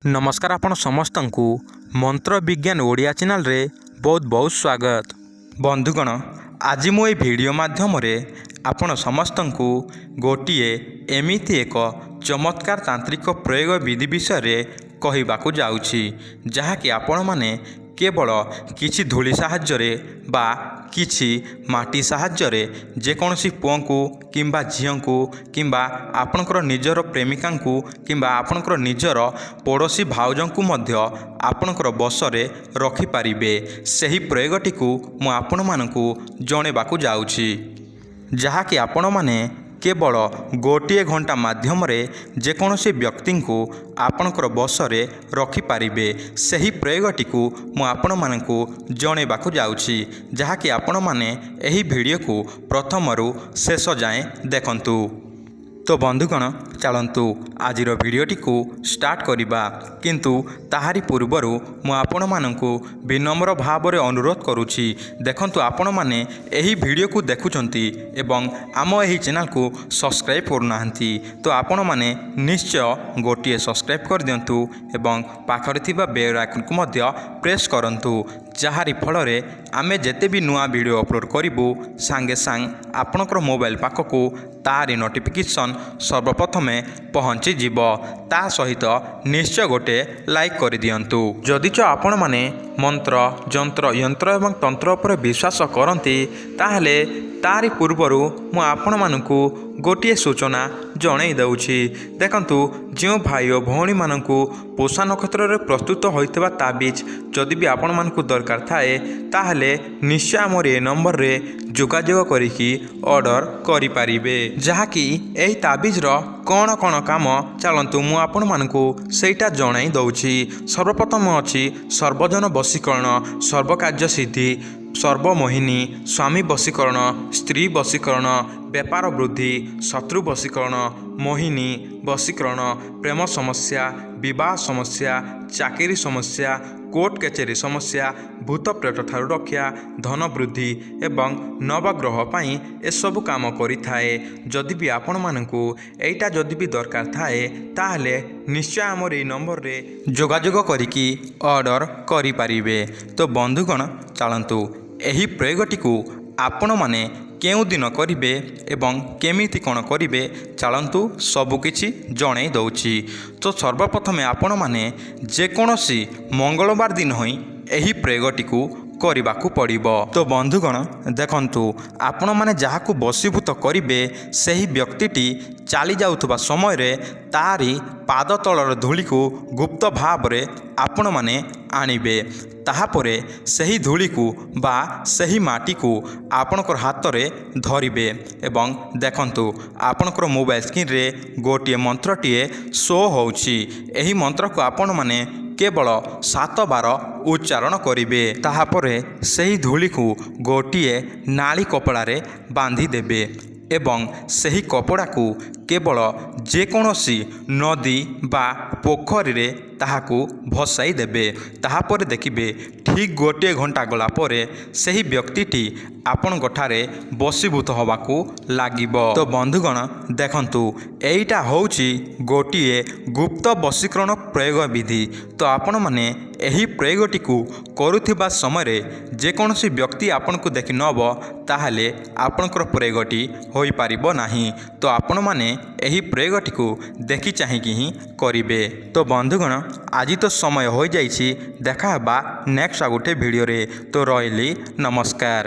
ନମସ୍କାର, ଆପଣ ସମସ୍ତଙ୍କୁ ମନ୍ତ୍ର ବିଜ୍ଞାନ ଓଡ଼ିଆ ଚ୍ୟାନେଲରେ ବହୁତ ବହୁତ ସ୍ୱାଗତ। ବନ୍ଧୁଗଣ, ଆଜି ମୁଁ ଏହି ଭିଡ଼ିଓ ମାଧ୍ୟମରେ ଆପଣ ସମସ୍ତଙ୍କୁ ଗୋଟିଏ ଏମିତି ଏକ ଚମତ୍କାର ତାନ୍ତ୍ରିକ ପ୍ରୟୋଗ ବିଧି ବିଷୟରେ କହିବାକୁ ଯାଉଛି, ଯାହାକି ଆପଣମାନେ କେବଳ କିଛି ଧୂଳି ସାହାଯ୍ୟରେ ବା କିଛି ମାଟି ସାହାଯ୍ୟରେ ଯେକୌଣସି ପୁଅଙ୍କୁ କିମ୍ବା ଝିଅଙ୍କୁ କିମ୍ବା ଆପଣଙ୍କର ନିଜର ପ୍ରେମିକାଙ୍କୁ କିମ୍ବା ଆପଣଙ୍କର ନିଜର ପଡ଼ୋଶୀ ଭାଉଜଙ୍କୁ ମଧ୍ୟ ଆପଣଙ୍କର ବଶରେ ରଖିପାରିବେ। ସେହି ପ୍ରୟୋଗଟିକୁ ମୁଁ ଆପଣମାନଙ୍କୁ ଜଣାଇବାକୁ ଯାଉଛି, ଯାହାକି ଆପଣମାନେ କେବଳ ଗୋଟିଏ ଘଣ୍ଟା ମାଧ୍ୟମରେ ଯେକୌଣସି ବ୍ୟକ୍ତିଙ୍କୁ ଆପଣଙ୍କର ବଶରେ ରଖିପାରିବେ। ସେହି ପ୍ରୟୋଗଟିକୁ ମୁଁ ଆପଣମାନଙ୍କୁ ଜଣାଇବାକୁ ଯାଉଛି, ଯାହାକି ଆପଣମାନେ ଏହି ଭିଡ଼ିଓକୁ ପ୍ରଥମରୁ ଶେଷ ଯାଏଁ ଦେଖନ୍ତୁ। ତ ବନ୍ଧୁଗଣ, ଚାଲନ୍ତୁ ଆଜିର ଭିଡ଼ିଓଟିକୁ ଷ୍ଟାର୍ଟ କରିବା। କିନ୍ତୁ ତାହାରି ପୂର୍ବରୁ ମୁଁ ଆପଣମାନଙ୍କୁ ବିନମ୍ର ଭାବରେ ଅନୁରୋଧ କରୁଛି, ଦେଖନ୍ତୁ, ଆପଣମାନେ ଏହି ଭିଡ଼ିଓକୁ ଦେଖୁଛନ୍ତି ଏବଂ ଆମ ଏହି ଚ୍ୟାନେଲକୁ ସବସ୍କ୍ରାଇବ୍ କରୁନାହାନ୍ତି, ତ ଆପଣମାନେ ନିଶ୍ଚୟ ଗୋଟିଏ ସବସ୍କ୍ରାଇବ୍ କରିଦିଅନ୍ତୁ ଏବଂ ପାଖରେ ଥିବା ବେଲ୍ ଆଇକନ୍କୁ ମଧ୍ୟ ପ୍ରେସ୍ କରନ୍ତୁ, ଯାହାରି ଫଳରେ ଆମେ ଯେତେ ବି ନୂଆ ଭିଡ଼ିଓ ଅପଲୋଡ଼ କରିବୁ, ସାଙ୍ଗେ ସାଙ୍ଗେ ଆପଣଙ୍କର ମୋବାଇଲ ପାଖକୁ ତାରି ନୋଟିଫିକେସନ୍ ସର୍ବପ୍ରଥମେ ପହଞ୍ଚିଯିବ। ତା ସହିତ ନିଶ୍ଚୟ ଗୋଟେ ଲାଇକ୍ କରିଦିଅନ୍ତୁ। ଯଦିଚ ଆପଣମାନେ ମନ୍ତ୍ର, ଯନ୍ତ୍ର, ୟନ୍ତ୍ର ଏବଂ ତନ୍ତ୍ର ଉପରେ ବିଶ୍ୱାସ କରନ୍ତି, ତାହେଲେ ତାରି ପୂର୍ବରୁ ମୁଁ ଆପଣମାନଙ୍କୁ ଗୋଟିଏ ସୂଚନା ଜଣାଇ ଦେଉଛି। ଦେଖନ୍ତୁ, ଯେଉଁ ଭାଇ ଓ ଭଉଣୀମାନଙ୍କୁ ପୁଷା ନକ୍ଷତ୍ରରେ ପ୍ରସ୍ତୁତ ହୋଇଥିବା ତାବିଜ ଯଦି ବି ଆପଣମାନଙ୍କୁ ଦରକାର ଥାଏ, ତାହେଲେ ନିଶ୍ଚୟ ଆମର ଏ ନମ୍ବରରେ ଯୋଗାଯୋଗ କରିକି ଅର୍ଡ଼ର କରିପାରିବେ। ଯାହାକି ଏହି ତାବିଜର କ'ଣ କ'ଣ କାମ, ଚାଲନ୍ତୁ ମୁଁ ଆପଣମାନଙ୍କୁ ସେଇଟା ଜଣାଇ ଦେଉଛି। ସର୍ବପ୍ରଥମ ଅଛି ସର୍ବଜନ ବଶୀକରଣ, ସର୍ବକାର୍ଯ୍ୟ ସିଦ୍ଧି, ସର୍ବମୋହିନୀ, ସ୍ୱାମୀ ବଶୀକରଣ, ସ୍ତ୍ରୀ ବଶୀକରଣ, ବେପାର ବୃଦ୍ଧି, ଶତ୍ରୁ ବଶୀକରଣ, ମୋହିନୀ ବଶୀକରଣ, ପ୍ରେମ ସମସ୍ୟା, ବିବାହ ସମସ୍ୟା, ଚାକିରି ସମସ୍ୟା, କୋର୍ଟ କଚେରୀ ସମସ୍ୟା, ଭୂତ ପ୍ରେତ ଠାରୁ ରକ୍ଷା, ଧନ ବୃଦ୍ଧି ଏବଂ ନବଗ୍ରହ ପାଇଁ ଏସବୁ କାମ କରିଥାଏ। ଯଦି ବି ଆପଣମାନଙ୍କୁ ଏଇଟା ଯଦି ବି ଦରକାର ଥାଏ, ତାହେଲେ ନିଶ୍ଚୟ ଆମର ଏଇ ନମ୍ବରରେ ଯୋଗାଯୋଗ କରିକି ଅର୍ଡ଼ର କରିପାରିବେ। ତ ବନ୍ଧୁଗଣ, ଚାଲନ୍ତୁ ଏହି ପ୍ରୟୋଗଟିକୁ ଆପଣମାନେ କେଉଁ ଦିନ କରିବେ ଏବଂ କେମିତି କ'ଣ କରିବେ, ଚାଲନ୍ତୁ ସବୁକିଛି ଜଣାଇ ଦେଉଛି। ତ ସର୍ବପ୍ରଥମେ ଆପଣମାନେ ଯେକୌଣସି ମଙ୍ଗଳବାର ଦିନ ହିଁ ଏହି ପ୍ରୟୋଗଟିକୁ କରିବାକୁ ପଡ଼ିବ। ତ ବନ୍ଧୁଗଣ, ଦେଖନ୍ତୁ, ଆପଣମାନେ ଯାହାକୁ ବଶୀଭୂତ କରିବେ, ସେହି ବ୍ୟକ୍ତିଟି ଚାଲି ଯାଉଥିବା ସମୟରେ ତାରି ପାଦ ତଳର ଧୂଳିକୁ ଗୁପ୍ତ ଭାବରେ ଆପଣମାନେ ଆଣିବେ। ତାହାପରେ ସେହି ଧୂଳିକୁ ବା ସେହି ମାଟିକୁ ଆପଣଙ୍କର ହାତରେ ଧରିବେ ଏବଂ ଦେଖନ୍ତୁ, ଆପଣଙ୍କର ମୋବାଇଲ ସ୍କ୍ରିନ୍ରେ ଗୋଟିଏ ମନ୍ତ୍ରଟିଏ ଶୋ ହେଉଛି। ଏହି ମନ୍ତ୍ରକୁ ଆପଣମାନେ କେବଳ ସାତ ବାର ଉଚ୍ଚାରଣ କରିବେ। ତାହାପରେ ସେହି ଧୂଳିକୁ ଗୋଟିଏ ନାଲି କପଡ଼ାରେ ବାନ୍ଧିଦେବେ ଏବଂ ସେହି କପଡ଼ାକୁ କେବଳ ଯେକୌଣସି ନଦୀ ବା ପୋଖରୀରେ ତାହାକୁ ଭସାଇ ଦେବେ। ତାହାପରେ ଦେଖିବେ, ଠିକ୍ ଗୋଟିଏ ଘଣ୍ଟା ଗଲା ପରେ ସେହି ବ୍ୟକ୍ତିଟି ଆପଣଙ୍କ ଠାରେ ବଶୀଭୂତ ହେବାକୁ ଲାଗିବ। ତ ବନ୍ଧୁଗଣ, ଦେଖନ୍ତୁ, ଏଇଟା ହେଉଛି ଗୋଟିଏ ଗୁପ୍ତ ବଶୀକରଣ ପ୍ରୟୋଗ ବିଧି। ତ ଆପଣମାନେ ଏହି ପ୍ରୟୋଗଟିକୁ କରୁଥିବା ସମୟରେ ଯେକୌଣସି ବ୍ୟକ୍ତି ଆପଣଙ୍କୁ ଦେଖି ନେବ, ତାହେଲେ ଆପଣଙ୍କର ପ୍ରୟୋଗଟି ହୋଇପାରିବ ନାହିଁ। ତ ଆପଣମାନେ ଏହି ପ୍ରୟୋଗଟିକୁ ଦେଖି ଚାହିଁକି ହିଁ କରିବେ। ତ ବନ୍ଧୁଗଣ, ଆଜି ତ ସମୟ ହୋଇଯାଇଛି। ଦେଖା ହେବା ନେକ୍ସଟ ଆଉ ଗୋଟେ ଭିଡ଼ିଓରେ। ତ ରହିଲି, ନମସ୍କାର।